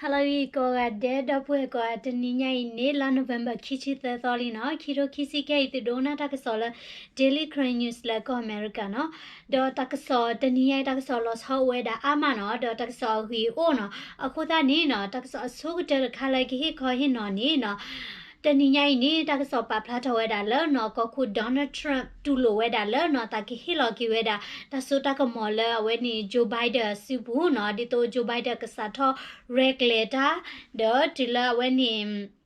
ဟါလၢအဂ့ၤကိးဂၤဒဲး ဒီပုၢ်ဝဲၢ်ကိးဂၤ, တနံၤညါအံၤန့ၣ် လါ November ခံဆံသၢသီလံနီၤ, ခံထိခံဆံခဲအံၤ သုဒိကနၣ်တၢ်ကစီၣ်လၢ Daily Karen News လၢကီၢ်အမဲရကၤနီၤ, ဒီးတၢ်ကစီၣ်တနံၤညါအံၤ တၢ်ကစီၣ်လီၤဆီအိၣ်ဝဲဒၣ်အါမးနီၤ, ဒီးတၢ်ကစီၣ်အဂ့ၤအိၣ်နီၤ, အဃိသတးန့ၣ်နီၤ တၢ်ကစီၣ်အဆိကတၢၢ်တခါလၢကဟ့ၣ်ခီဟ့ၣ်နီၤန့ၣ်နီၤ တနံၤညါအံၤန့ၣ် တၢ်ကစီၣ်ပာ်ဖျါထီၣ်ဝဲဒၣ်လၢနီၤ ကီၢ်ခိၣ် Donald Trump တူၢ်လိာ်ဝဲဒၣ်လၢနီၤ တၢ်ကဟ့ၣ်လီၤက့ၤဝဲဒၣ် တၢ်စိတၢ်ကမီၤလၢအဝဲန့ၣ် Joe Biden အစုပူၤနီၤ, ဒ်သိး Joe Biden ကစးထီၣ်ရဲၣ်ကျဲၤတၢ်, ဒီးတုၤလၢအဝဲန့ၣ်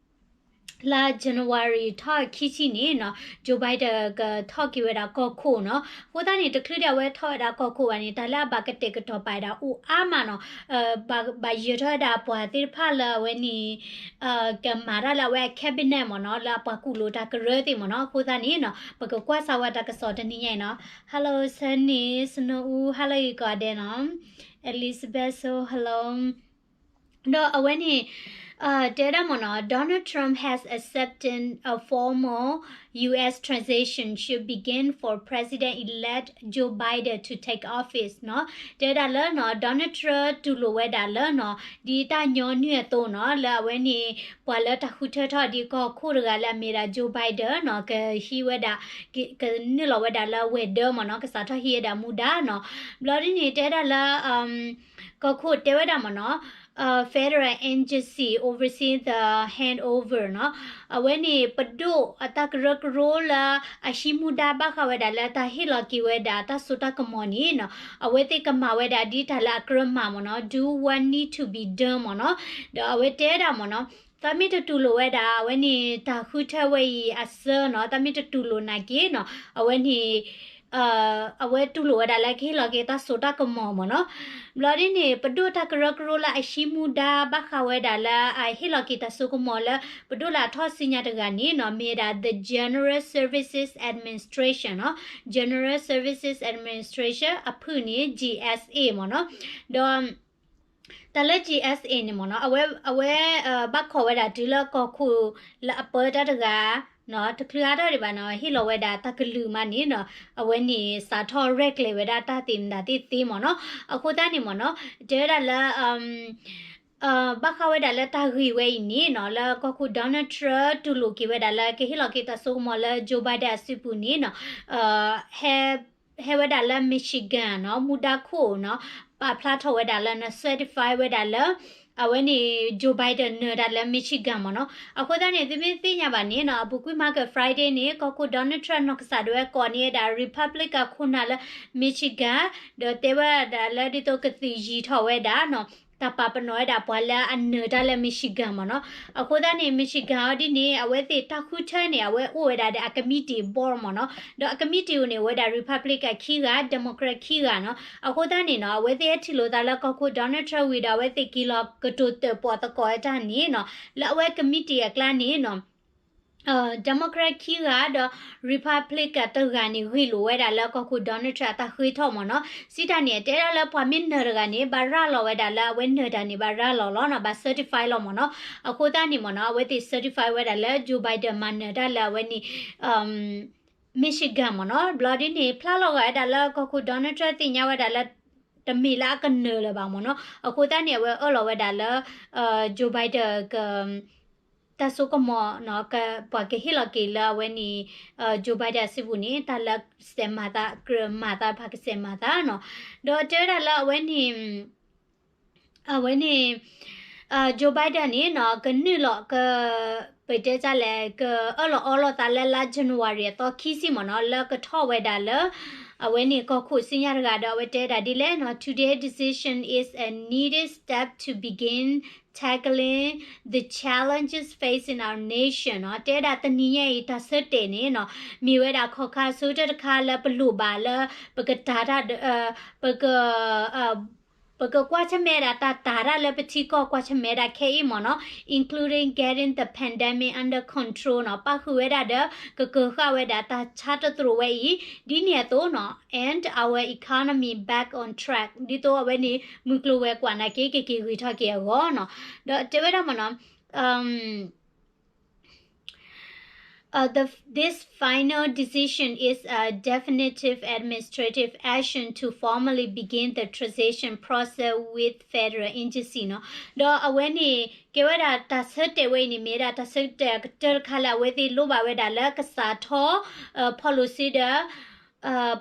လါ January ထီၣ်ခံဆံန့ၣ်နီၤ Joe Biden ကထီၣ်က့ၤဝဲဒၣ်ကီၢ်ခိၣ်နီၤ, အဃိသတးန့ၣ် တချုးဒံးအဝဲထီၣ်ဝဲဒၣ်ကီၢ်ခိၣ်ဘၣ်န့ၣ် တၢ်လၢအဘၣ်ကတဲာ်ကတီၤပာ်ဝဲဒၣ်အိၣ်အါမးနီၤ, ဘၣ်ယၢၤထီၣ်ဝဲဒၣ်ပှၤသ့ၣ်တဖၣ်လၢအဝဲန့ၣ် ကမၤတၢ်လၢအဝဲအ cabinet မ့ၢ်နီၤ, လၢအပှၤကူၣ်လိာ်တၢ်ကရၢသ့ၣ်မ့ၢ်နီၤ, အဃိသတးန့ၣ်နီၤ ပကကွၢ်စၢ်ဝဲတၢ်ကစီၣ်တနံၤညါအံၤနီၤ, Hello Sunny စနိအူ ဟါလၢအဂ့ၤကိးဂၤဒဲးနီၤ, Elizabeth So Hello ဒီးအဝဲန့ၣ် တဲဝဲဒၣ်မ့ၢ်နီၤ, Donald Trump has accepted a formal U S transition should begin for President-elect Joe Biden to take office နီၤ, တဲဝဲဒၣ်လၢနီၤ Donald Trump တူၢ်လိာ်ဝဲဒၣ်လၢနီၤ ဒ်တၢ်ညီနုၢ်အသိးနီၤ လၢအဝဲန့ၣ် ပှၤလၢတၢ်ဃုထၢထီၣ်ဒ်ကီၢ်ခိၣ်တဂၤလၢအမ့ၢ်ဒၣ် Joe Biden နီၤ ကဟံးဝဲဒၣ် ကနုာ်လီၤဝဲဒၣ်လၢအဝဲၤဒၢမ့ၢ်နီၤ, ကစးထီၣ်ဟံးဝဲဒၣ်မူဒါနီၤ, ဘျီဒ်န့ၣ် တဲဝဲဒၣ်လၢ ကီၢ်ခိၣ်တဲဝဲဒၣ်မ့ၢ်နီၤ, Federal agency overseeing the handover နီၤ, အဝဲန့ၣ် ပဒိၣ်အတၢ်ကရၢကရိလၢ အဟံးမူဒါဘၣ်ဃးဝဲဒၣ်လၢတၢ်ဟ့ၣ်လီၤက့ၤဝဲဒၣ် တၢ်စိတၢ်ကမီၤန့ၣ်နီၤ, အဝဲသ့ၣ်ကမၤဝဲဒၣ်ဒ်တၢ်လၢအကြၢးမၤမ့ၢ်နီၤ, do what need to be done မ့ၢ်နီၤ, ဒီးအဝဲတဲဝဲဒၣ်မ့ၢ်နီၤ, သးမ့ၢ်တတူၢ်လိာ်ဝဲဒၣ် အဝဲန့ၣ် တၢ်ဃုထၢဝဲအံၤအစၢနီၤ, သးမ့ၢ်တတူၢ်လိာ်နာ်က့နီၤ, အဝဲန့ၣ် အဝဲတူၢ်လိာ်ဝဲဒၣ်လၢကဟ့ၣ်လီၤက့ၤတၢ်စိတၢ်ကမီၤမ့ၢ်နီၤ, ဘျီဒ်န့ၣ် ပဒိၣ်တၢ်ကရၢကရိလၢအဟံးမူဒါဘၣ်ဃးဝဲဒၣ်လၢအဟ့ၣ်လီၤက့ၤတၢ်စိကမီၤလၢ ပဒိၣ်လၢအထီၣ်စုညါတဂၤန့ၣ်နီၤ, မ့ၢ်ဝဲဒၣ် the General Services Administration နီၤ, General Services Administration အဖုၣ်န့ၣ် G S A မ့ၢ်နီၤ, ဒီး တၢ်လၢ G S A န့ၣ်မ့ၢ်နီၤ, အဝဲ အဝဲ ဘၣ်ခိးဝဲဒၣ်တုၤလၢကီၢ်ခိၣ်လၢအပၢတၢ်တဂၤ တချုးအါထီၣ်ဒံးဘၣ်နီၤ, ဟ့ၣ်လီၤဝဲဒၣ်တၢ်ကလုၢ်မးန့ၣ်နီၤ, အဝဲန့ၣ်စးထီၣ်ရဲၣ်ကျဲၤဝဲဒၣ်တၢ်သ့ၣ်မတၤသ့ၣ်သ့မ့ၢ်နီၤ, အဃိသတးန့ၣ်မ့ၢ်နီၤ, တဲဝဲဒၣ်လၢ ဘၣ်ဃးဝဲဒၣ်လၢတၢ်ဂ့ၢ်ဝဲအံၤန့ၣ်နီၤ, လၢကီၢ်ခိၣ် Donald Trump တူၢ်လိာ်က့ၤဝဲဒၣ်လၢကဟ့ၣ်လီၤက့ၤတၢ်စိကမီၤလၢ Joe Biden အစုပူၤန့ၣ်နီၤ, ဟဲ ဟဲဝဲဒၣ်လၢ Michigan နီၤ, မူဒါခိၣ်နီၤ, ပာ်ဖျါထီၣ်ဝဲဒၣ်လၢနီၤ, certify ဝဲဒၣ်လၢ အဝဲန့ၣ် Joe Biden နၢၤတၢ်လၢ Michigan မ့ၢ်နီၤ, အဃိသတးန့ၣ် သုမ့ၢ်သ့ၣ်ညါဘၣ်န့ၣ်နီၤ, အပူၤကွံာ် မဟါက Friday န့ၣ် ကီၢ်ခိၣ် Donald Trump နီၢ်ကစၢ်ဒၣ်ဝဲကိးန့ၢ်ဝဲဒၣ် Republican ခိၣ်နၢ်လၢ Michigan ဒီးတဲဝဲဒၣ်လၢဒ်သိးကသံၣ်ယံၤထီၣ်ဝဲဒၣ်နီၤ, တၢ်ပာ်ပနီၣ်ဝဲဒၣ်ပှၤလၢအနၢၤတၢ်လၢ Michigan မ့ၢ်နီၤ, အဃိသတးန့ၣ် Michigan အီၤဒ်န့ၣ် အဝဲသ့ၣ်တၢ်ဃုထၢန့ၣ် အဝဲအိၣ်ဝဲဒၣ်ဒီးအ committee board မ့ၢ်နီၤ, ဒီးအ committee အိၣ်န့ၣ် အိၣ်ဝဲဒၣ် Republican ခံဂၤ Democrat ခံဂၤနီၤ, အဃိသတးန့ၣ်နီၤ အဝဲသ့ၣ်ဟဲထံၣ်လိာ်သးလၢကီၢ်ခိၣ် Donald Trump ဝံၤဒီး အဝဲသ့ၣ်က့ၤလီၤကတိၤတၢၣ်ပီၣ်သကိးဝဲတၢ်န့ၣ်နီၤ, လၢအဝဲ committee အကျါန့ၣ်နီၤ Democrat ခံဂၤဒီး Republican တဂၤန့ၣ် ဂ့ၢ်လိာ်ဝဲဒၣ်လၢကီၢ်ခိၣ် Donald Trump အတၢ်ဃ့ထီၣ်မ့ၢ်နီၤ, စံးတၢ်န့ၣ် တဲဒၣ်လၢပှၤမ့ၢ်နၢၤတဂၤန့ၣ် ဘၣ်ရၤလီၤဝဲဒၣ်လၢအဝဲနၢၤတၢ်န့ၣ် ဘၣ်ရၤလီၤလီၤနီၤ, ဘၣ် certify လီၤမ့ၢ်နီၤ, အဃိသတးန့ၣ်မ့ၢ်နီၤ အဝဲသ့ၣ် certify ဝဲဒၣ်လၢ Joe Biden မၤနၢၤတၢ်လၢအဝဲန့ၣ် Michigan မ့ၢ်နီၤ, ဘျီဒ်န့ၣ် ဖျါလီၤဂာ်ဝဲဒၣ်လၢကီၢ်ခိၣ် Donald Trump သ့ၣ်ညါဝဲဒၣ်လၢ တမ့ၢ်လၢအကနၢၤလၢၤဘၣ်မ့ၢ်နီၤ, အဃိသတးန့ၣ် အဝဲအၢၣ်လီၤဝဲဒၣ်လၢ Joe Biden က တၢ်စိကမီၤနီၤ ပှၤကဟ့ၣ်လီၤက့ၤလၢအဝဲန့ၣ် Joe Biden အစုပူၤန့ၣ် တၢ်လၢစဲးမၤသး ကြၢးမၤသး ပှၤကစဲးမၤသးနီၤ, ဒီးတဲဝဲဒၣ်လၢအဝဲန့ၣ် အဝဲန့ၣ် Joe Biden န့ၣ်နီၤ ကနုာ်လီၤက ပတဲတၢ်လဲၣ် ကအၢၣ်လီၤအီလီၤသးလၢလါ January အသီခံဆံမ့ၢ်နီၤ လၢကထီၣ်ဝဲဒၣ်လၢ အဝဲန့ၣ်ကီၢ်ခိၣ်စုညါတဂၤဒီး အဝဲတဲဒၣ်ဒ်လဲၣ်နီၤ Today decision is a needed step to begin tackling the challenges facing our nation နီၤ, တဲဒၣ်တနံၤညါအံၤ တၢ်ဆၢတဲာ်န့ၣ်နီၤ မ့ၢ်ဝဲဒၣ်ခီၣ်ခါဆိတၢ်တခါလၢပလိၣ်ဘၣ်လၢ ပကတၤတၢ် ပက ပကကွၢ်ဆၢၣ်မဲာ်ဒၣ်တၢ်တၤတၢ်လၢပထံကီၢ် ကွၢ်ဆၢၣ်မဲာ်ဒၣ်ခဲအံၤမ့ၢ်နီၤ including getting the pandemic under control နီၤ ပၣ်ဃုာ်ဝဲဒၣ်ဒီး ကကၢၤဃာ်ဝဲဒၣ်တၢ်ဆါတသရိာ်ဝဲအံၤ ဒ်န့ၣ်အသိးနီၤ and our economy back on track ဒ်သိးအဝဲန့ၣ် မုၢ်ကျိၤဝဲၤကွာ်နာ်က့ ကက့ၤဂ့ၤထီၣ်က့ၤအဂီၢ်နီၤ ဒီးတဲဝဲဒၣ်မ့ၢ်နီၤ အ Uh, the, this final decision is a definitive administrative action to formally begin the transition process with federal agency နီၤ. ဒီးအဝဲန့ၣ် ကဲဝဲဒၣ်တၢ်ဆၢတဲာ်ဝဲအံၤန့ၣ် မ့ၢ်ဝဲဒၣ်တၢ်ဆၢတဲာ်အကတၢၢ်တခါလၢအဝဲသ့ၣ်လိၣ်ဘၣ်ဝဲဒၣ်လၢကစးထီၣ် policy ဒီး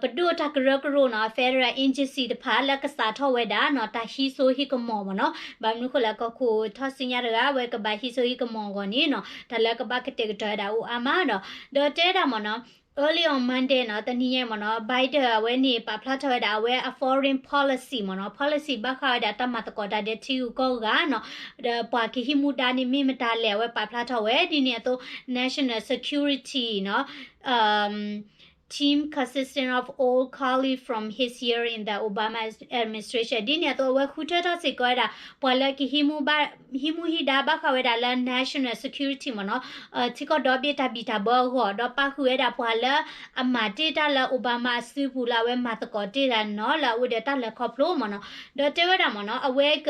ပဒိၣ်တၢ်ကရၢကရိနီၤ federal agency တဖၣ်လၢကစးထီၣ်ဝဲဒၣ်နီၤ တၢ်ဟံးစိဟံးကမီၤမ့ၢ်နီၤ. ဘၣ်မနုၤဃိလၢကီၢ်ခိၣ်ထီၣ်စုညါတဂၤ အဝဲကဘၣ်ဟံးစိဟံးကမီၤအဂီၢ်န့ၣ်နီၤ တၢ်လၢကဘၣ်ကတဲာ်ကတီၤဝဲဒၣ်အိၣ်အါမးဒီး ဒီးတဲဒၣ်မ့ၢ်နီၤ early on Monday နီၤ တနံၤညါမ့ၢ်နီၤ Biden အဝဲန့ၣ် ပာ်ဖျါထီၣ်ဝဲဒၣ်အဝဲအ foreign policy မ့ၢ်နီၤ policy ဘၣ်ဃးဝဲဒၣ်တၢ်မၤသကိးတၢ်ဒီးထံဂုၤကီၢ်ဂၤနီၤ ဒီးပှၤကဟံးမူဒါန့ၣ်မ့ၢ်မတၤလဲၣ် အဝဲပာ်ဖျါထီၣ်ဝဲ ဒ်န့ၣ်အသိး national security နီၤ team consisting of all colleagues from his year in the Obama administration ဒ်န့ၣ်အသိး အဝဲဃုထၢထီၣ်စ့ၢ်ကီးဝဲဒၣ် ပှၤလၢကဟံးမူဘၣ် ဟံးမူဟံးဒါဘၣ်ဃးဝဲဒၣ်လၢ national security မ့ၢ်နီၤ ထံကီၢ်ဒီဘ့ၣ်တၢ်ဘံၣ်တၢ်ဘၢအဂီၢ် ဒီးပာ်ဃုာ်ဝဲဒၣ်ပှၤလၢအမၤတ့ၢ်တၢ်လၢ Obama အစုပူၤလၢအဝဲမၤသကိးတ့ၢ်တၢ်နီၤ လၢအအိၣ်ဒီးတၢ်လဲၤခီဖျိမ့ၢ်နီၤ ဒီးတဲဝဲဒၣ်မ့ၢ်နီၤ အဝဲက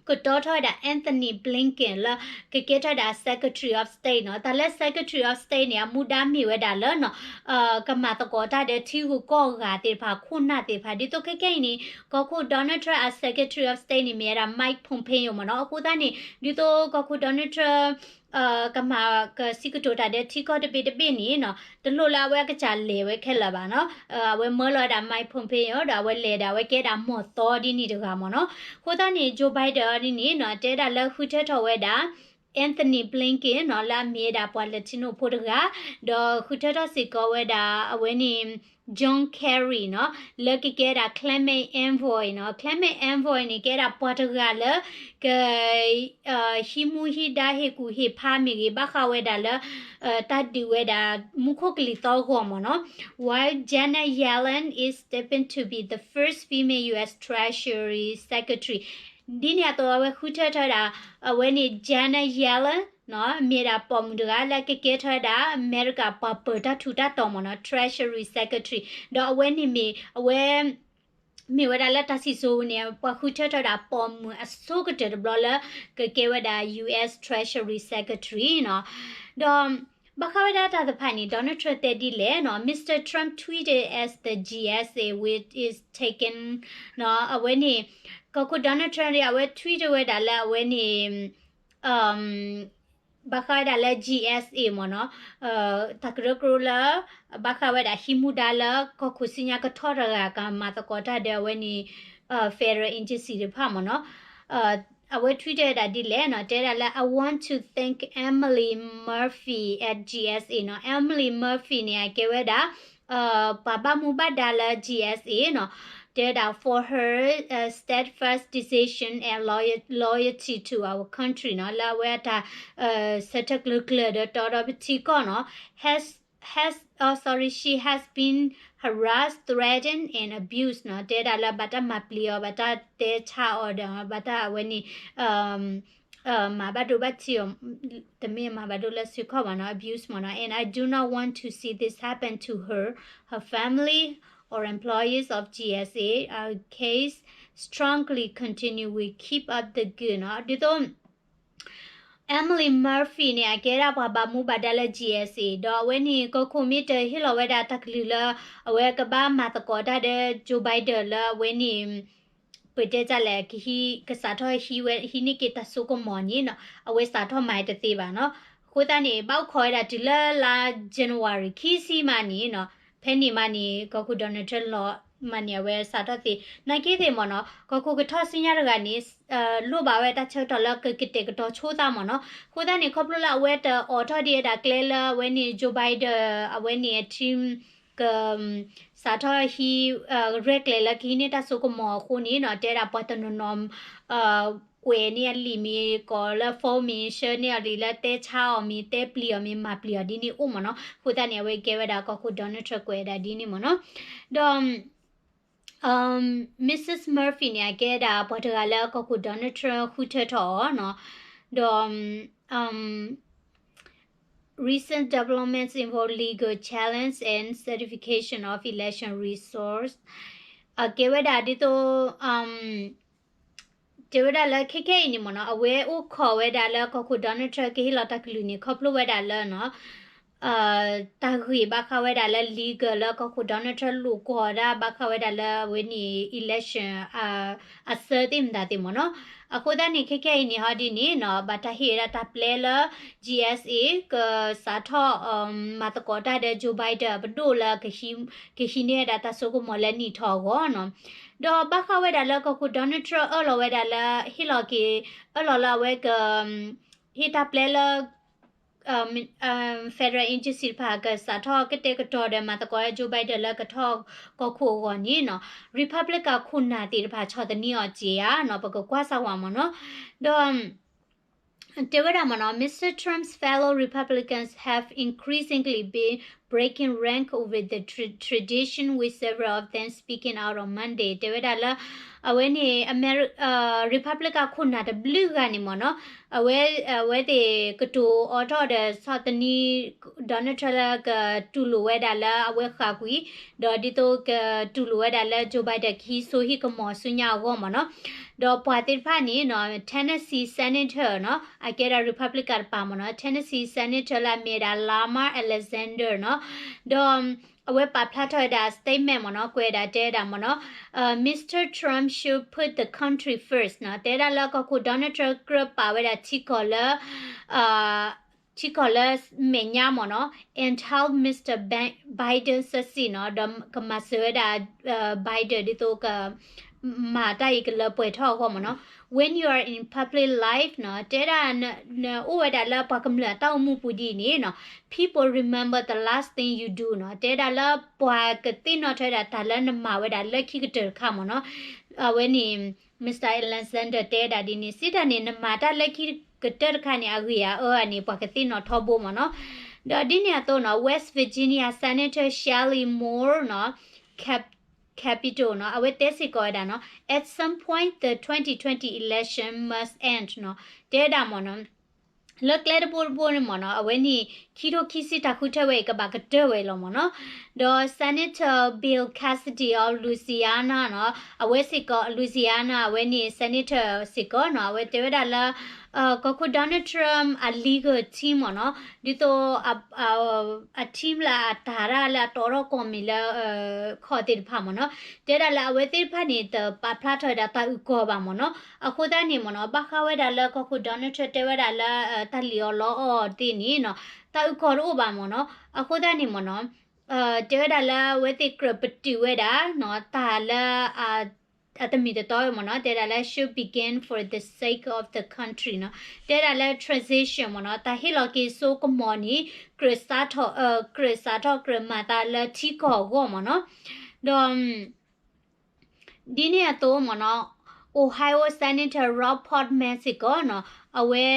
ကတီၤထီၣ်ဝဲဒၣ် Antony Blinken လၢကကဲထီၣ်ဝဲဒၣ် Secretary of State နီၤ တၢ်လၢ Secretary of State န့ၣ် အမူဒါမ့ၢ်ဝဲဒၣ်လၢနီၤ ကမၤသကိးတၢ်ဒီးထံဂုၤကီၢ်ဂၤသ့ၣ်တဖၣ် ခိၣ်နၢ်သ့ၣ်တဖၣ် ဒ်သိးခဲကဲအံၤန့ၣ် ကီၢ်ခိၣ် Donald Trump အ Secretary of State န့ၣ် မ့ၢ်ဝဲဒၣ် Mike Pompeo မ့ၢ်နီၤ အဃိသတးန့ၣ် ဒ်သိးကီၢ်ခိၣ် Donald Trump ကမၤကစံးကတိၤတၢ်ဒီးထံကီၢ်တဘ့ၣ်တဘ့ၣ်န့ၣ်နီၤ တလိၣ်လၢအဝဲအကစၢ်လဲၤဝဲခဲလၢာ်ဘၣ်နီၤ အဝဲမၢလီၤဝဲဒၣ် Mike Pompeo ဒီးအဝဲလဲၤဒၣ်အဝဲကဲဒၣ်မီၢ်သီဒ်န့ၣ်တဂၤမ့ၢ်နီၤ အဃိသတးန့ၣ် Joe Biden ဒ်န့ၣ်နီၤ တဲဒၣ်လၢဃုထၢထီၣ်ဝဲဒၣ် Antony Blinken နီၤ လၢအမ့ၢ်ဝဲဒၣ်ပှၤလၢထံနိဖိတဂၤ ဒီးဃုထၢထီၣ်စ့ၢ်ကီးဝဲဒၣ်အဝဲန့ၣ် John Kerry နီၤ လၢကကဲဒၣ် climate envoy နီၤ climate envoy န့ၣ် ကဲဒၣ်ပှၤတဂၤလၢ က ဟံးမူဟံးဒါဟ့ၣ်ကူၣ်ဟ့ၣ်ဖးမ့ၢ်ဂ့ၤ ဘၣ်ဃးဝဲဒၣ်လၢ တၢ်ဒုးဝဲဒၣ်မူခိၣ်ကလံၤသီအဂီၢ်မ့ၢ်နီၤ while Janet Yellen is stepping to be the first female U S Treasury Secretary ဒ်န့ၣ်အသိးအဝဲဃုထၢထီၣ်ဝဲဒၣ် အဝဲန့ၣ် Janet Yellen နီၤ မ့ၢ်ဒၣ်ပိာ်မုၣ်တဂၤလၢကကဲထီၣ်ဝဲဒၣ် အမဲရကၤပှၤပၢၤတၢ်ထူးတၢ်တီၤမ့ၢ်နီၤ Treasury Secretary ဒီးအဝဲန့ၣ်မ့ၢ်အဝဲ မ့ၢ်ဝဲဒၣ်လၢတၢ်စံၣ်စိၤန့ၣ် ပှၤဃုထၢထီၣ်ဝဲဒၣ်ပိာ်မုၣ်အဆိကတၢၢ်တဘျီလၢ ကကဲဝဲဒၣ် U S Treasury Secretary နီၤ ဒီး ဘၣ်ဃးဝဲဒၣ်တၢ်တဖၣ်န့ၣ် Donald Trump တဲဒ်လဲၣ်နီၤ Mister Trump tweeted as the G S A which is taken နီၤ အဝဲန့ၣ် ကီၢ်ခိၣ် Donald Trump န့ၣ် အဝဲ tweet ဝဲဒၣ်လၢအဝဲန့ၣ် ဘၣ်ဃးဝဲဒၣ်လၢ G S A မ့ၢ်နီၤ တၢ်ကရၢကရိလၢ ဘၣ်ဃးဝဲဒၣ်ဟံးမူဒါလၢ ကီၢ်ခိၣ်ဆူညါကထီၣ်တဂၤ ကမၤသကိးတၢ်ဒီးအဝဲန့ၣ် federal agency တဖၣ်မ့ၢ်နီၤ အဝဲ tweet ဝဲဒၣ်ဒ်လဲၣ်နီၤ တဲဒၣ်လၢ I want to thank Emily Murphy at G S A နီၤ Emily Murphy န့ၣ် အကဲဝဲဒၣ် ပှၤဘၣ်မူဘၣ်ဒါလၢ G S A နီၤ တဲဒၣ် for her steadfast decision and loyalty to our country နီၤ လၢအဝဲအတၢ် ဆၢထၢၣ်ကျၢၤကျၢၤဒီးတီဒီးပထံကီၢ်နီၤ has has oh sorry she has been harassed, threatened and abused နီၤ တဲဒၣ်လၢဘၣ်တၢ်မၤပျံၤအီၤ ဘၣ်တၢ်တဲဆါအီၤဒီး ဘၣ်တၢ်အဝဲန့ၣ် မၤဘၣ်ဒိဘၣ်ထံးအီၤ တမ့ၢ်မၤဘၣ်ဒိလၢစုခီၣ်ဘၣ်နီၤ abuse မ့ၢ်နီၤ and I do not want to see this happen to her, her family, or employees of G S A. Our case strongly continue. We keep up the good နီၤ ဒ်သိး Emily Murphy န့ၣ် အကဲဒၣ်ပှၤဘၣ်မူဘၣ်ဒါလၢ G S A ဒီးအဝဲန့ၣ် ကီၢ်ခိၣ်မ့ၢ်တဟ့ၣ်လီၤဝဲဒၣ်တၢ်ကလုၢ်လၢ အဝဲကဘၣ်မၤသကိးတၢ်ဒီး Joe Biden လၢအဝဲန့ၣ် ပတဲတၢ်လဲၣ် ကဟံး ကစးထီၣ်ဟံးဝဲ ဟံးန့ၢ်က့ၤတၢ်စိကမီၤန့ၣ်နီၤ အဝဲစးထီၣ်မၤတသ့ဘၣ်နီၤ. အဃိသတးန့ၣ် ဘၣ်အိၣ်ခိးဝဲဒၣ်တုၤလၢလါ January ခံဆံမးန့ၣ်နီၤ ဖဲန့ၣ်မးန့ၣ် ကီၢ်ခိၣ် Donald Trump လီၤမးန့ၣ် အဝဲစးထီၣ်သ့ နာ်က့သ့ၣ်မ့ၢ်နီၤ ကီၢ်ခိၣ်ကထီၣ်ဆူညါတဂၤန့ၣ် လိၣ်ဘၣ်ဝဲတၢ်ဆၢကတီၢ်လၢကကတဲာ်ကတီၤဆိသးမ့ၢ်နီၤ. အဃိသတးန့ၣ် ခီဖျိလၢအဝဲတအိးထီၣ်ဒံးဝဲဒၣ်ကျဲလၢအဝဲန့ၣ် Joe Biden အဝဲန့ၣ်အ team က စးထီၣ်ဟံး ရဲၣ်ကျဲၤလၢကဟံးန့ၢ်တၢ်စိကမီၤအဃိန့ၣ်နီၤ တဲဒၣ်ပှၤတနီၤနီၤ ကွဲးန့ၢ်အလံာ်မ့ၢ် ကိးလၢ phone မ့ၢ် ဆှၢန့ၢ်အီၤလံာ်လၢတဲဆါအီၤမ့ၢ် တဲပျံၤအီၤမ့ၢ် မၤပျံၤအီၤဒ်န့ၣ်အိၣ်မ့ၢ်နီၤ. အဃိသတးန့ၣ် အဝဲကဲဝဲဒၣ်ကီၢ်ခိၣ် Donald Trump ကွဲးဝဲဒၣ်ဒ်န့ၣ်မ့ၢ်နီၤ. ဒီး Missus Murphy န့ၣ် အကဲဒၣ်ပှၤတဂၤလၢကီၢ်ခိၣ် Donald Trump ဃုထၢထီၣ်အီၤနီၤ. ဒီး recent developments involve legal challenge and certification of election results အကဲဝဲဒၣ်ဒ်သိး တဲဝဲဒၣ်လၢခဲခဲအံၤန့ၣ်မ့ၢ်နီၤ အဝဲအိၣ်ခိးဝဲဒၣ်လၢကီၢ်ခိၣ် Donald Trump ကဟ့ၣ်လီၤတၢ်ကလုၢ်န့ၣ် ခီဖျိဝဲဒၣ်လၢနီၤ တၢ်ဂ့ၢ်ဘၣ်ဃးဝဲဒၣ်လၢ legal လၢကီၢ်ခိၣ် Donald Trump လိာ်ကွီၢ်ဒၣ် ဘၣ်ဃးဝဲဒၣ်လၢအဝဲန့ၣ် election အဆၢသ့ၣ်မတၤသ့ၣ်မ့ၢ်နီၤ. အဃိသတးန့ၣ် ခဲခဲအံၤန့ၣ် ဟီဒ်န့ၣ်နီၤ ဘၣ်တၢ်ဟ့ၣ်ဝဲဒၣ်တၢ်ပျဲလၢ GSA ကစးထီၣ် မၤသကိးတၢ်ဒီး Joe Biden အပဒိၣ်လၢ ကဟံးန့ၢ်ဝဲဒၣ်တၢ်စိကမီၤလၢနံၣ်ထီၣ်အဂီၢ်နီၤ. ဒီးဘၣ်ဃးဝဲဒၣ်လၢကီၢ်ခိၣ် Donald Trump အၢၣ်လီၤဝဲဒၣ်လၢ ဟ့ၣ်လီၤက့ၤ အၢၣ်လီၤလၢအဝဲက ဟ့ၣ်တၢ်ပျဲလၢ federal agency တဖၣ်ကစးထီၣ်ကတဲာ်ကတီၤဒီးမၤသကိး Joe Biden လၢကထီၣ်ကီၢ်ခိၣ်အဂီၢ်န့ၣ်နီၤ Republican ခိၣ်နၢ်သ့ၣ်တဖၣ်ဆီၣ်သနံးအီၤစ့ဧါနီၤ ပကကွၢ်စၢ်ဝဲမ့ၢ်နီၤ. ဒီး တဲဝဲဒၣ်မ့ၢ်နီၤ Mister Trump's fellow Republicans have increasingly been breaking rank over the tra- tradition, with several of them speaking out on Monday. တဲဝဲဒၣ်လၢ အဝဲန့ၣ် Ameri- Republican ခိၣ်နၢ်တဘျုးဂၤန့ၣ်မ့ၢ်နီၤ အဝဲ အဝဲသ့ၣ်ကတိၤအိးထီၣ်ဒီးဆီၣ်သနံး Donald Trump လၢကတူၢ်လိာ်ဝဲဒၣ်လၢအဝဲဃာ်ကွံာ် ဒီးဒ်သိးကတူၢ်လိာ်ဝဲဒၣ်လၢ Joe Biden ကဟံးစိဟံးကမီၤဆူညါအဂီၢ်မ့ၢ်နီၤ. ဒီးပှၤသ့ၣ်တဖၣ်န့ၣ်နီၤ Tennessee Senator နီၤ အကဲဒၣ် Republican တပၤမ့ၢ်နီၤ Tennessee Senator လၢအမ့ၢ်ဝဲဒၣ် Lamar Alexander နီၤ ဒီး အဝဲပာ်ဖျါထီၣ်ဝဲဒၣ် statement မ့ၢ်နီၤ ကွဲးဒၣ်တဲဒၣ်မ့ၢ်နီၤ Mister Trump should put the country first နီၤ တဲဒၣ်လၢကီၢ်ခိၣ် Donald Trump ကြၢးပာ်ဝဲဒၣ်ထံကီၢ်လၢ ထံကီၢ်လၢမဲာ်ညါမ့ၢ်နီၤ and help Mister Bi- Biden succeed နီၤ ဒီးကမၤစၢၤဝဲဒၣ် Biden ဒ်သိးက မၤတၢ်အံၤကလၢပှဲၤထီၣ်အဂီၢ်မ့ၢ်နီၤ When you are in public life နီၤ တဲဒၣ် နအိၣ်ဝဲဒၣ်လၢပှၤကမျၢၢ်အတၢ်အိၣ်မူပူၤဒ်အံၤန့ၣ်နီၤ people remember the last thing you do နီၤ တဲဒၣ်လၢပှၤကသ့ၣ်နီၣ်ထီၣ်ဝဲဒၣ်တၢ်လၢနမၤဝဲဒၣ်လၢခံကတၢၢ်တခါမ့ၢ်နီၤ အဝဲန့ၣ် Mister Alexander တဲဒၣ်ဒ်န့ၣ် စံးတၢ်န့ၣ် နမၤတၢ်လၢခံကတၢၢ်တခါန့ၣ် အဂ့ၢ်အအၢန့ၣ် ပှၤကသ့ၣ်နီၣ်ထီဘိမ့ၢ်နီၤ ဒီးဒ်န့ၣ်အသိးနီၤ West Virginia Senator Shelley Moore နီၤ Cap- Capito နီၤ အဝဲတဲစ့ၢ်ကီးဝဲဒၣ်နီၤ at some point the twenty twenty election must end နီၤ တဲဒၣ်မ့ၢ်နီၤ လၢကျဲတဘိတဘိန့ၣ်မ့ၢ်နီၤ အဝဲန့ၣ် ခံထိခံဆံတၢ်ဃုထၢဝဲအံၤ ကဘၣ်ကတၢၢ်ဝဲလီၤမ့ၢ်နီၤ ဒီး Senator Bill Cassidy of Louisiana နီၤ အဝဲစ့ၢ်ကီး Louisiana အဝဲန့ၣ် Senator စ့ၢ်ကီးနီၤ အဝဲတဲဝဲဒၣ်လၢ ကီၢ်ခိၣ် Donald Trump အ legal team မ့ၢ်နီၤ ဒ်သိး အ team လၢအတၢ်တၢ်လၢအတီထီၣ်ကိးမံၤလၢ ခီၣ်သ့ၣ်တဖၣ်မ့ၢ်နီၤ တဲဒၣ်လၢအဝဲသ့ၣ်တဖၣ်န့ၣ် တပာ်ဖျါထီၣ်ဝဲဒၣ်တၢ်အုၣ်ကီၤဘၣ်မ့ၢ်နီၤ အဃိသတးန့ၣ်မ့ၢ်နီၤ ဘၣ်ဃးဝဲဒၣ်လၢကီၢ်ခိၣ် Donald Trump တဲဝဲဒၣ်လၢ တၢ်လံၣ်အီၣ်လီအီၣ်သ့ၣ်န့ၣ်နီၤ တၢ်အုၣ်ကီၤတအိၣ်ဘၣ်မ့ၢ်နီၤ အဃိသတးန့ၣ်မ့ၢ်နီၤ တဲဝဲဒၣ်လၢအဝဲသ့ၣ်ကြၢးပတုာ်ဝဲဒၣ်နီၤ တၢ်လၢ အတမ့ၢ်တတီဝဲမ့ၢ်နီၤ တဲဒၣ်လၢ should begin for the sake of the country နီၤ တဲဒၣ်လၢ transition မ့ၢ်နီၤ တၢ်ဟ့ၣ်လီၤက့ၤစိကမီၤန့ၣ် ကြၢးစးထီၣ် ကြၢးစးထီၣ်ကြၢးမၤသးလၢထံကီၢ်အဂီၢ်မ့ၢ်နီၤ ဒီး ဒ်န့ၣ်အသိးမ့ၢ်နီၤ Ohio Senator Rob Portman စ့ၢ်ကီးနီၤ အဝဲ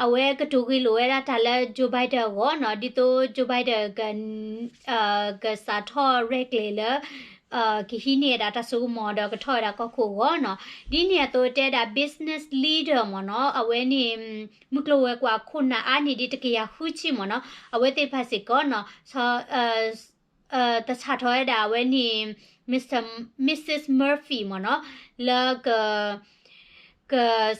အဝဲကတိၤဂ့ၢ်လိာ်ဝဲဒၣ်တၢ်လၢ Joe Biden အဂီၢ်နီၤ ဒ်သိး Joe Biden က ကစးထီၣ်ရဲၣ်ကျဲၤလၢ ကဟံးန့ၢ်ဝဲဒၣ်တၢ်စိကမီၤဒီးကထီၣ်ဝဲဒၣ်ကီၢ်ခိၣ်အဂီၢ်နီၤ ဒ်န့ၣ်အသိးတဲဒၣ် business leader မ့ၢ်နီၤ အဝဲန့ၣ် မုၢ်ကျိၤဝဲၤကွာ်ခိၣ်နၢ်အါန့ၢ်ဒ်တကယၤဃုဆံမ့ၢ်နီၤ အဝဲသ့ၣ်တဖၣ်စ့ၢ်ကီးနီၤ တၢ်စးထီၣ်ဝဲဒၣ်အဝဲန့ၣ် Mister Missus Murphy မ့ၢ်နီၤ လၢ က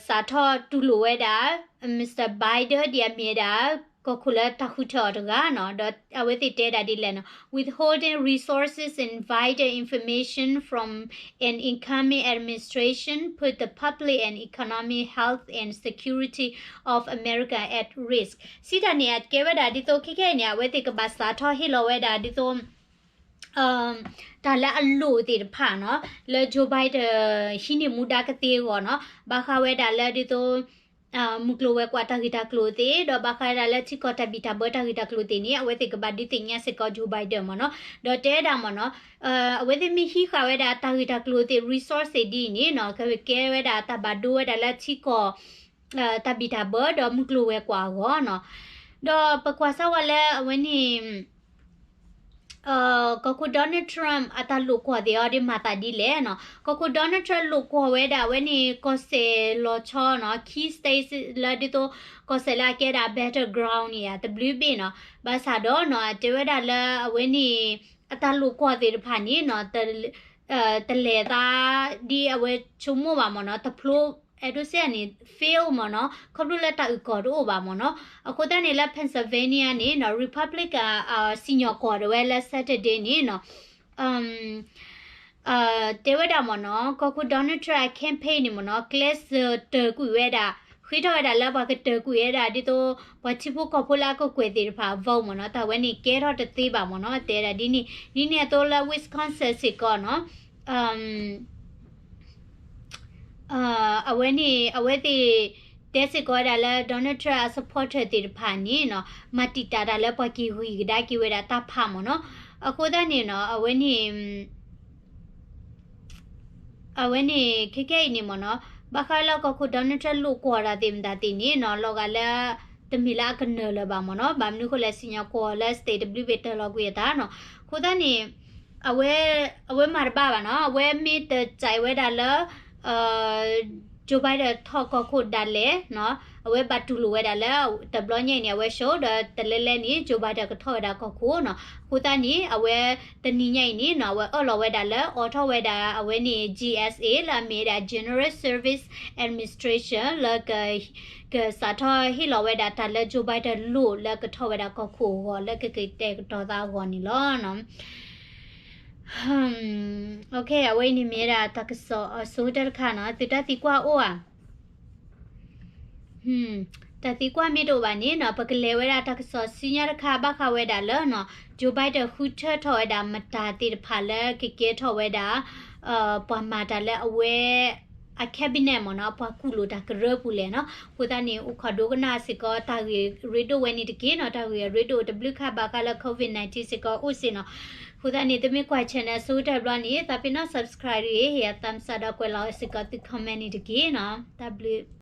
စးထီၣ်တူၢ်လိာ်ဝဲဒၣ် Mister Biden ဒ်အမ့ၢ်ဝဲဒၣ် ကီၢ်ခိၣ်လၢတၢ်ဃုထၢအီၤတဂၤနီၤ ဒီးအဝဲသ့ၣ်တဲဒၣ်ဒ်လဲၣ်နီၤ withholding resources and vital information from an incoming administration put the public and economic health and security of America at risk စံးတၢ်န့ၣ် အကဲဝဲဒၣ်ဒ်သိးခဲခဲအံၤန့ၣ် အဝဲသ့ၣ်ကဘၣ်စးထီၣ်ဟ့ၣ်လီၤဝဲဒၣ်ဒ်သိး တၢ်လၢအလိၣ်သ့ၣ်တဖၣ်နီၤ လၢ Joe Biden ဟံးန့ၢ်မူဒါကသ့အဂီၢ်နီၤ ဘၣ်ဃးဝဲဒၣ်လၢဒ်သိး မုၢ်ကျိၤဝဲၤကွာ်တၢ်ဂ့ၢ်တၢ်ကျိၤသ့ၣ် ဒီးဘၣ်ဃးဝဲဒၣ်လၢထံကီၢ်တၢ်ဘံၣ်တၢ်ဘၢတၢ်ဂ့ၢ်တၢ်ကျိၤသ့ၣ်န့ၣ် အဝဲသ့ၣ်ကဘၣ်ဒုးသ့ၣ်ညါစ့ၢ်ကီး Joe Biden မ့ၢ်နီၤ ဒီးတဲဒၣ်မ့ၢ်နီၤ အဝဲသ့ၣ်မ့ၢ်ဟံးဃာ်ဝဲဒၣ်တၢ်ဂ့ၢ်တၢ်ကျိၤသ့ၣ် resource သ့ၣ်ဒ်အံၤန့ၣ်နီၤ ကကဲဝဲဒၣ်တၢ်ဘၣ်ဒိဝဲဒၣ်လၢထံကီၢ် တၢ်ဘံၣ်တၢ်ဘၢဒီးမုၢ်ကျိၤဝဲၤကွာ်အဂီၢ်နီၤ ဒီးပကွၢ်စၢ်ဝဲလၢအဝဲန့ၣ် ကီၢ်ခိၣ် Donald Trump အတၢ်လိာ်ကွီၢ်သ့ၣ်အီၤဒ်မၤသးဒ်လဲၣ်နီၤ ကီၢ်ခိၣ် Donald Trump လိာ်ကွီၢ်ဝဲဒၣ်အဝဲန့ၣ် ကီၢ်စဲၣ်လီၤဆီနီၤ key states လၢဒ်သိး ကီၢ်စဲၣ်လၢအကဲဒၣ် battleground န့ၣ် တဘျုးဘ့ၣ်နီၤ ဘၣ်ဆၣ်ဒီးနီၤ တဲဝဲဒၣ်လၢအဝဲန့ၣ် အတၢ်လိာ်ကွီၢ်သ့ၣ်တဖၣ်န့ၣ်နီၤ တလဲၤသးဒ်အဝဲဆိကမိၣ်ဘၣ်မ့ၢ်နီၤ တဖျိ အဲဒိးစ့ၢ်န့ၣ် fail မ့ၢ်နီၤ, ခီဖျိလၢတၢ်အုၣ်ကီၤတအိၣ်ဘၣ်မ့ၢ်နီၤ. အဃိသတးန့ၣ်လၢ Pennsylvania န့ၣ်နီၤ Republican စံၣ်ညီၣ်ကွီၢ်ဒၣ်ဝဲလၢ Saturday န့ၣ်နီၤ တဲဝဲဒၣ်မ့ၢ်နီၤ ကီၢ်ခိၣ် Donald Trump အ campaign န့ၣ်မ့ၢ်နီၤ ကျဲးစၢးတၢၢ်ကွံာ်ဝဲဒၣ် ဃ့ထီၣ်ဝဲဒၣ်လၢပှၤကတၢၢ်ကွံာ်ဝဲဒၣ် ဒ်သိး ပှၤထံဖိကီၢ်ဖိလၢအကကွဲၢ်သ့ၣ်တဖၣ် vote မ့ၢ်နီၤ တၢ်ဝဲန့ၣ်ကဲထီၣ်တသ့ဘၣ်မ့ၢ်နီၤ တဲဒၣ်ဒ်န့ၣ်. ဒ်န့ၣ်အသိးလၢ Wisconsin စ့ၢ်ကီးနီၤ အဝဲန့ၣ် အဝဲသ့ၣ် တဲစ့ၢ်ကီးဝဲဒၣ်လၢ Donald Trump အ supporter သ့ၣ်တဖၣ်န့ၣ်နီၤ မၤတံာ်တာ်တၢ်လၢပှၤက့ၤဂံၢ်ကဒါက့ၤဝဲဒၣ်တၢ်ဖးမ့ၢ်နီၤ. အဃိသတးန့ၣ်နီၤ အဝဲန့ၣ် အဝဲန့ၣ် ခဲကဲအံၤန့ၣ်မ့ၢ်နီၤ ဘၣ်ဃးလၢကီၢ်ခိၣ် Donald Trump လိာ်ကွီၢ်တၢ်သ့ၣ်မတၤသ့ၣ်န့ၣ်နီၤ လီၤဂာ်လၢ တမ့ၢ်လၢအကနၢၤလၢၤဘၣ်မ့ၢ်နီၤ. ဘၣ်မနုၤဃိလဲၣ် စံၣ်ညီၣ်ကွီၢ်လၢ state တဘျုးဘ့ၣ်တၢၢ်လီၤကွံာ်အသးနီၤ. အဃိသတးန့ၣ် အဝဲ အဝဲမၤတဘၣ်ဘၣ်နီၤ အဝဲမ့ၢ်တစဲးဝဲဒၣ်လၢ Joe Biden ထီၣ်ကီၢ်ခိၣ်ဒၣ်လဲာ်နီၤ အဝဲဘၣ်တူၢ်လိာ်ဝဲဒၣ်လၢ တဘျီညါအံၤန့ၣ် အဝဲ show ဒီးတလဲလဲန့ၣ် Joe Biden ကထီၣ်ဝဲဒၣ်ကီၢ်ခိၣ်နီၤ. အဃိသတးန့ၣ် အဝဲတနံၤညါအံၤန့ၣ်နီၤ အဝဲအၢၣ်လီၤဝဲဒၣ်လၢအိးထီၣ်ဝဲဒၣ်အဝဲန့ၣ် G S A လၢအမ့ၢ်ဝဲဒၣ် General Service Administration လၢ ကစးထီၣ်ဟ့ၣ်လီၤဝဲဒၣ်တၢ်လၢ Joe Biden လိၣ်လၢကထီၣ်ဝဲဒၣ်ကီၢ်ခိၣ်အဂီၢ် လၢကကတဲာ်ကတီၤသးအဂီၢ်န့ၣ်လီၤ. အဝဲအံၤန့ၣ်မ့ၢ်ဝဲဒၣ်တၢ်ကစီၣ်အဆိကတၢၢ်တခါနီၤ သုတၢ်သံကွၢ်အိၣ်ဧါ. တၢ်သံကွၢ်မ့ၢ်တအိၣ်ဘၣ်န့ၣ်နီၤ ပကလဲၤဝဲဒၣ်တၢ်ကစီၣ်ဆူညါတခါ ဘၣ်ဃးဝဲဒၣ်လၢနီၤ Joe Biden ဃုထၢထီၣ်ဝဲဒၣ်မတၤသ့ၣ်တဖၣ်လၢကကဲထီၣ်ဝဲဒၣ် ပှၤမၤတၢ်လၢအဝဲ အ cabinet မ့ၢ်နီၤ ပှၤကူၣ်လိာ်တၢ်ကရၢပူၤလဲၣ်နီၤ. အဃိသတးန့ၣ် အိၣ်ခိးဒိကနၣ်စ့ၢ်ကီး တၢ်ဂ့ၢ်ရ့ဒိၣ်ဝဲန့ၣ်တက့ၢ်နီၤ တၢ်ဂ့ၢ်အရ့ဒိၣ်တဘျုးခါဘၣ်ဃးလၢ COVID nineteen စ့ၢ်ကီးအိၣ်စ့ၢ်နီၤ. အဃိသတးန့ၣ် သုမ့ၢ်ကွၢ် channel အဆိကတၢၢ်တဘျီန့ၣ် သးပ့ၤနီၣ် subscribe တဂ့ၤ ဟ့ၣ်ယၤ thumbs up ဒီးကွဲးလီၤစ့ၢ်ကီးသု comment န့ၣ်တက့ၢ်နီၤ. တၢ်ဘျုး